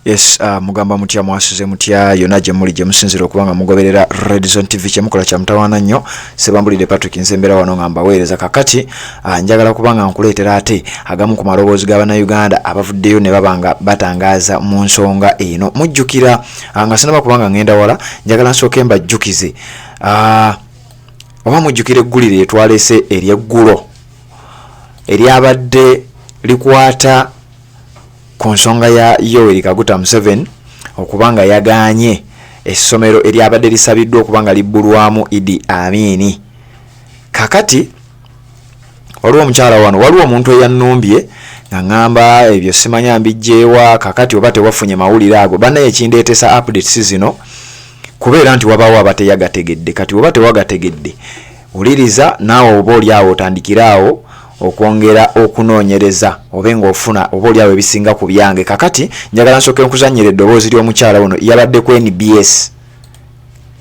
Yes, mugamba mutya, mwasuze mutya yonna gye muli gye musinzira okuba nga mugoberera Red Zone TV. Kyemukola kya mutawaana nnyo. Sebambulidde Patrick Nzembera wano nga mbaweereza. Kakati njagala kuba nga nkuleetera ate agamu ku maloboozi ga Bannayuganda abavuddeyo ne baba nga batangaaza mu nsonga eno. Mujjukira, nga sinaba kuba nga ngenda wala, njagala nsooke mbajjukize, oba mujjukira eggulire lyetwalese eryeggulo eryabadde likwata ku nsonga ya Yoweri Kaguta Museveni okuba nga yagaanye essomero eryabadde lisabiddwa okuba nga libbulwamu Idi Amini. Kakati waliwo omukyala wano, waliwo omuntu eyannumbye nga ŋŋamba ebyo simanya mbijjeewa. Kakati oba tewafunye mawulire ago, bannaye, ekindeetesa updates zino kubeera nti wabaawo abateyagategedde. Kati oba tewagategedde, wuliriza naawe, oba oli awo otandikire awo okwongera okunoonyereza, obe ng'ofuna oba oli awo ebisinga ku byange. Kakati njagala nsooke nkuzannyira eddoboozi ly'omukyala ono, yabadde ku NBS,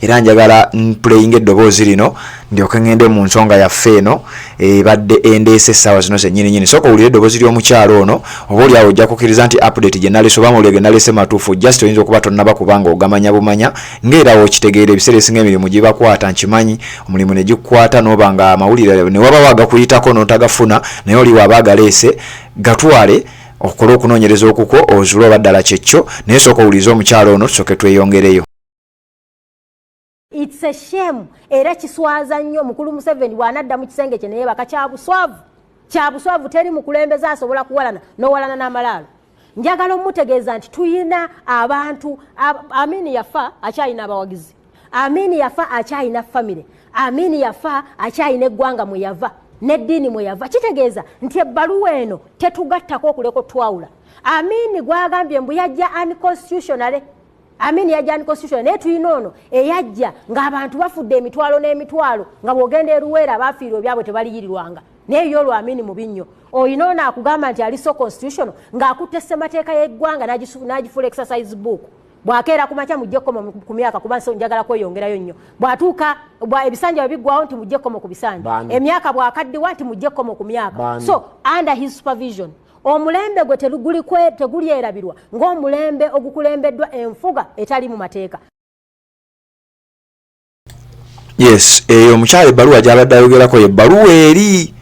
era njagala mplayinga eddoboozi lino ndyoke ngende mu nsonga yaffe eno ebadde endeese essaawa zino zennyini nyini. Sooka owulire eddoboozi ly'omukyala ono, oba oli awo ojja kukkiriza nti update gye nalese oba amawulire ge nalese matuufu. Just oyinza okuba tonnaba kubanga ogamanya bumanya ng'era okitegeera. Ebiseera ebisinga emirimu gibakwata, nkimanyi, omulimu ne gikukwata n'oba nga amawulire ne wabawo agakuyitako n'otagafuna, naye oli waaba agaleese, gatwale okole okunoonyereza okukwo ozule oba ddala kyekyo. Naye sooka owulirize omukyala ono, tusooke tweyongereyo. It's a shame era kiswaza nnyo. Mukulu Museveni bw'anadda mu kisenge kye neyebaka, kyabuswavu, kyabuswavu. Teri mukulembeze asobola kuwalana n'owalana n'amalaalo. Njagala omutegeeza nti tuyina abantu. Amini yafa akyalina abawagizi, Amini yafa akyalina famire, Amini yafa akyalina eggwanga mwe yava n'eddiini mwe yava. Kitegeeza nti ebbaluwa eno tetugattako okuleka otwawula. Amini gwagambye mbu yajja unconstitutionally, Amini yajja unconstitutional, naye tulina ono eyajja ng'abantu bafudde emitwalo n'emitwalo, nga bw'ogenda eruweera abafiirwa ebyabwe tebaliyirirwanga, naye ye olwo Amini mubi nnyo. Oyina ono akugamba nti ali so constitutional ng'akutte ssemateeka y'eggwanga n'agifuula exercise book. Bwakeera ku makya, mujje kkomo ku myaka, kuba nso njagala kweyongerayo nnyo. Bw'atuuka ebisanja bwe biggwawo nti mujje kkomo ku bisanja, Baani? emyaka bw'akaddiwa nti mujje kkomo ku myaka. Baani? So under his supervision, omulembe gwe tegulyerabirwa ng'omulembe ogukulembeddwa enfuga etali mu mateeka. Yes, eyo omukyala ebbaluwa gy'abadde ayogerako ye bbaluwa eri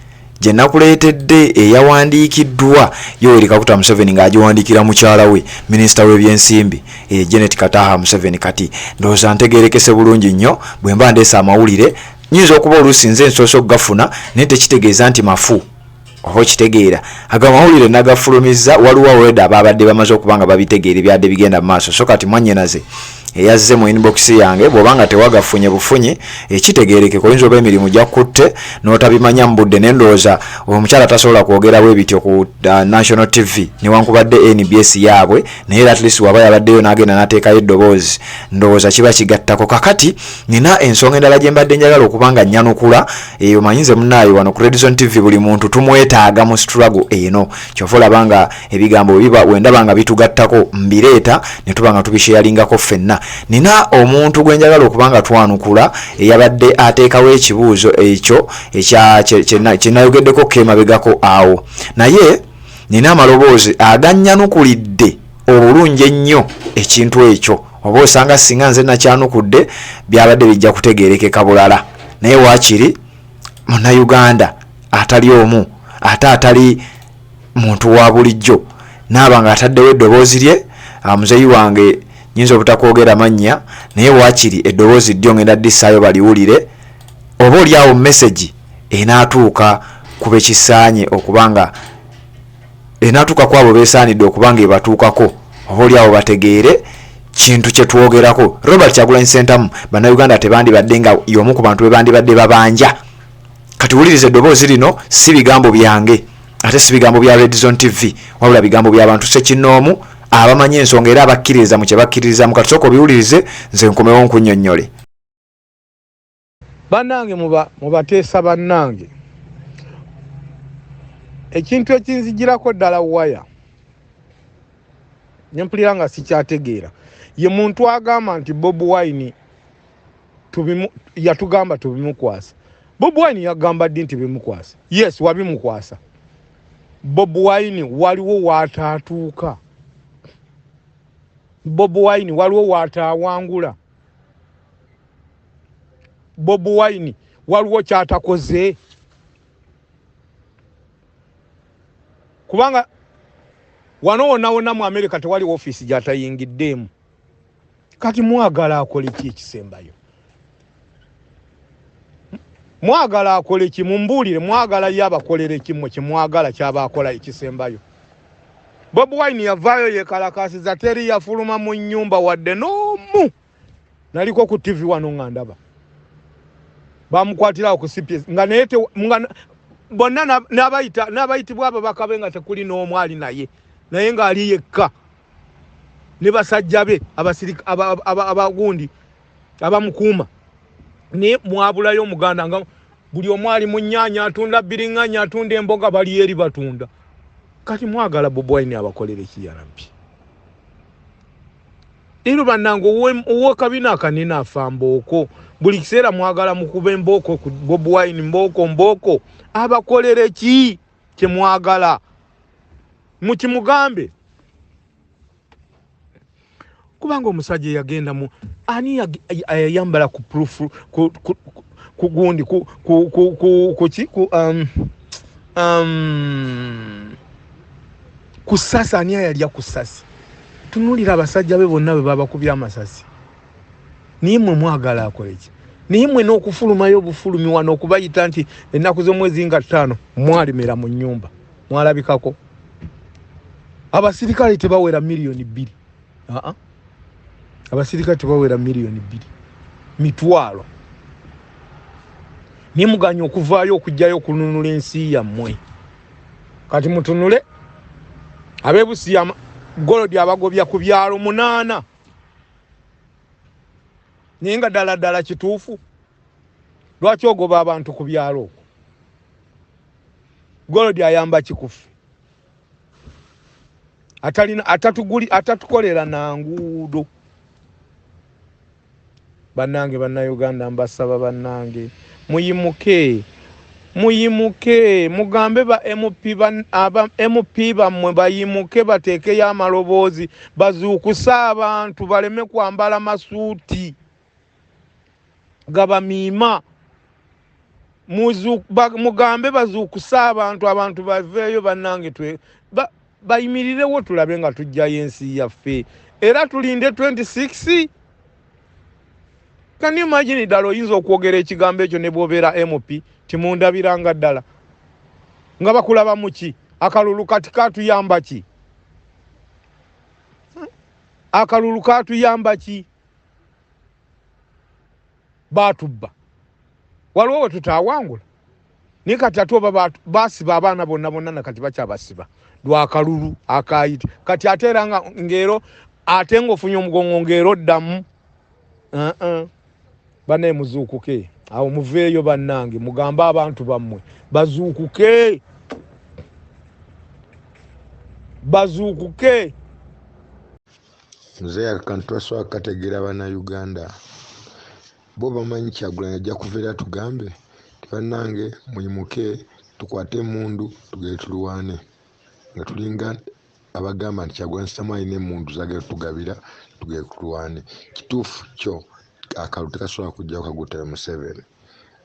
gye nakuleetedde eyawandiikiddwa Yoweri Kaguta Museveni ng'agiwandiikira mukyala we, minisita w'ebyensimbi, Janet Kataha Museveni. Kati ndowooza ntegeerekese bulungi nnyo. Bwe mba ndeese amawulire, nyinza okuba oluusi nze nsoose okugafuna, naye tekitegeeza nti mafu, oba okitegeera. Ago amawulire nagafulumizza, waliwo already ababadde bamaze okuba nga babitegeera ebyadde bigenda mu maaso. So kati mwannyinaze eyazze mu inbox yange, bw'oba nga tewagafunye bufunyi, ekitegeerekeka oyinza oba emirimu gyakutte n'otabimanya mu budde. Nendowooza omukyala tasobola kwogera bwe bityo ku national TV newankubadde NBS yaabwe, naye era at least waba yabaddeyo n'agenda n'ateekayo eddoboozi, ndowooza kiba kigattako. Kakati nina ensonga endala gye mbadde njagala okuba nga nnyanukula. Eyo manyi nze munaayo wano ku Red Zone TV, buli muntu tumwetaaga mu struggle eno. Kyova olaba nga ebigambo bwe biba wendaba nga bitugattako, mbireeta ne tuba nga tubisharingako ffenna. Nina omuntu gwe njagala okuba nga twanukula eyabadde ateekawo ekibuuzo ekyo kye nayogeddeko kemabegako awo, naye nina amaloboozi agannyanukulidde obulungi ennyo ekintu ekyo. Oba osanga singa nze nakyanukudde, byabadde bijja kutegeerekeka bulala, naye waakiri Munnayuganda atali omu ate atali muntu wa bulijjo naaba nga ataddewo eddoboozi lye. Muzeeyi wange, nyinza obutakwogera mannya, naye waakiri eddoboozi ddyo ngenda ddissaayo baliwulire, oba oli awo message enaatuuka ku bekisaanye okuba nga enaatuuka ku abo beesaanidde okuba nga ebatuukako, oba oli awo bategeere kintu kye twogerako. Robert Kyagulanyi Ssentamu, Bannayuganda tebandibadde nga y'omu ku bantu be bandibadde babanja. Kati wuliriza eddoboozi lino, si bigambo byange ate si bigambo bya Red Zone TV, wabula bigambo by'abantu ssekinnoomu abamanyi ensonga era abakkiririza mu kye bakkiririzamu. Kati sooka obiwulirize, nze nkomewo nkunnyonnyole. Bannange, mubateesa bannange, ekintu ekinzigirako ddala waya nempulira nga sikyategeera ye muntu agamba nti Bobi Wine yatugamba tubimukwasa. Bobi Wine yagamba ddi nti bimukwasa? Yes, wabimukwasa. Bobi Wine waliwo waataatuuka. Bobi Wine waliwo wataawangula? Bobi Wine waliwo kyatakoze? Kubanga wano wonna wonna mu America tewali ofiisi gyatayingiddeemu. Kati mwagala akole ki ekisembayo? Mwagala akole ki? Mumbuulire, mwagala ye abakolere ki? Mmwe kyemwagala kyaba akola ekisembayo. Bobi Wine yavaayo yekalakasiza, teri yafuluma mu nnyumba wadde n'omu. Naliko ku TV wano nga ndaba bamukwatirawo ku CPS nga naye nga bonna n'abayitibwa ababaka be nga tekuli n'omu ali naye, naye ng'ali yekka ne basajja be abagundi abamukuuma. Naye mwabulayo Omuganda nga buli omu ali mu nnyaanya atunda biriŋŋanya, atunda emboga, bali eri batunda. Kati mwagala Bobi Wine abakolere ki ya Rabbi? Leero bannange ow'ekabina akanene afa mbooko. Buli kiseera mwagala mukube embooko ku Bobi Wine, mbooko mbooko. Abakolere ki kye mwagala? Mukimugambe. Kubanga omusajja yagenda mu ani yayambala ku proof ku, ku, ku gundi ku ku ku ku ku ki ku ku sasi, ani ayalya ku sasi? Tunuulira abasajja be bonna bwe babakubye amasasi. Naye mmwe mwagala akole ki? Naye mmwe n'okufulumayo obufulumi wano okubayita nti ennaku z'omwezi nga 5 mwalemera mu nnyumba, mwalabikako. Abasirikale tebawera 2 miliyoni. Aa, abasirikale tebawera 2 miliyoni, mitwalo. Naye muganya okuvaayo okugjayo okununula ensi yammwe. Kati mutunule ab'ebusiya, Golodi abagobya ku byalo 8, naye nga ddala ddala kituufu. Lwaki ogoba abantu ku byalo okwo? Golodi ayamba kikufe atalina atatuguli atatukolera na nguudo. Bannange Bannayuganda, mbasaba bannange muyimuke, muyimuke, mugambe ba MP, aba MP bammwe bayimuke, bateekeyo amaloboozi, bazuukuse abantu baleme kwambala masuuti gabamiima. Mugambe bazuukuse abantu, abantu baveeyo bannange, bayimirirewo tulabe nga tujjayo ensi yaffe. Era tulinde 26. Can you imagine? Ddala oyinza okwogera ekigambo ekyo ne bw'obeera MP? Timundabiranga ddala nga bakulaba muki? Akalulu kati katuyamba ki? Akalulu katuyamba ki? Batubba, waliwo we tutaawangula, naye kati ate oba basiba abaana bonna bonna, nakati bakyabasiba lwakalulu akayita. Kati ate era nga ngero ate ng'ofunye omugongo ngero ddamu. Uh-uh. Bannaye muzuukuke awo, muveeyo bannange, mugambe abantu bammwe bazuukuke, bazuukuke. Muzeeyi, akantu twasobola kukategeera. Bannayuganda bo bamanyi Kyagulanyi ajja kuva era tugambe ti bannange muyimuke, tukwate emundu, tugende tulwane, nga tulinga abagamba nti Kyagulanyi Ssentamu alina emundu zagenda tugabira, tugende tulwane. Kituufu kyo, akalulu tekasobola kujjawo Kaguta Museveni.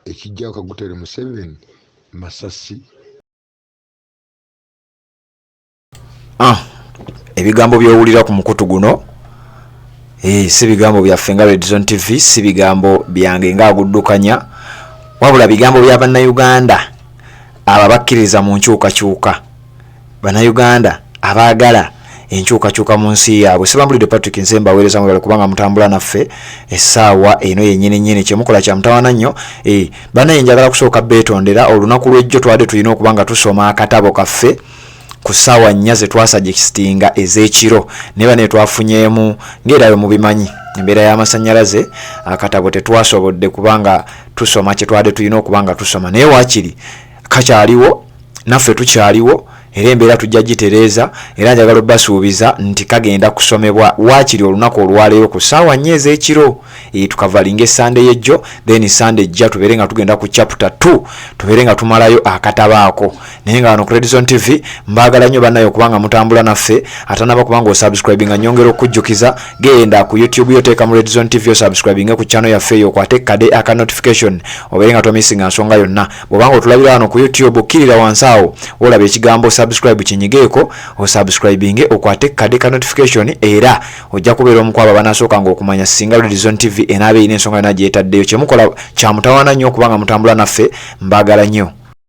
Ekijjawo Kaguta Museveni masasi. Ah, ebigambo by'owulira ku mukutu guno si bigambo byaffe nga Redzone TV, si bigambo byange ng'aguddukanya, wabula bigambo bya Bannayuganda abo abakkiririza mu nkyukakyuka, Bannayuganda abaagala enkyukakyuka mu nsi yaabwe. Sebambulidde Patrick Nsemba aweereza mwebale kubanga mutambula naffe essaawa eno yennyini nnyini. Kyemukola kya mutawaana nnyo. Bannaye njagala kusooka beetondera. Olunaku lw'ejjo twadde tulina okuba nga tusoma akatabo kaffe ku ssaawa 4 ze twasuggestinga ez'ekiro, naye bane twafunyeemu ng'era bwe mubimanyi embeera y'amasannyalaze, akatabo tetwasobodde kubanga tusoma kye twadde tulina okuba nga tusoma, naye waakiri kakyaliwo, naffe tukyaliwo. Era embeera tujja gitereeza, era njagala obbasuubiza nti kagenda kusomebwa waakiri olunaku olwaleero ku ssaawa nnya ez'ekiro. E, tukavalinga esande yejjo, then sande ejja tubeere nga tugenda ku chapter 2, tubeere nga tumalayo akatabo ako. Naye nga wano ku Redson TV mbaagala nnyo bannaye okubanga mutambula naffe. Atanaba kubanga osubscribinga, nyongera okujjukiza, genda ku YouTube yo, teeka mu Redson TV, osubscribinge ku channel yaffe eyo, okwate kade aka notification obeere nga tomisinga nsonga yonna. Bw'obanga otulabira wano ku YouTube, kkirira wansi awo olaba ekigambo subscribe, kinyigeeko osubscribinge, okwate kade ka notification, era ojja kubeera omu kwabo abanasookanga okumanya singa Redson TV enaaba erina ensonga yonna gyetaddeyo. Kyemukola kyamutawaana nnyo okubanga mutambula naffe. Mbaagala nnyo.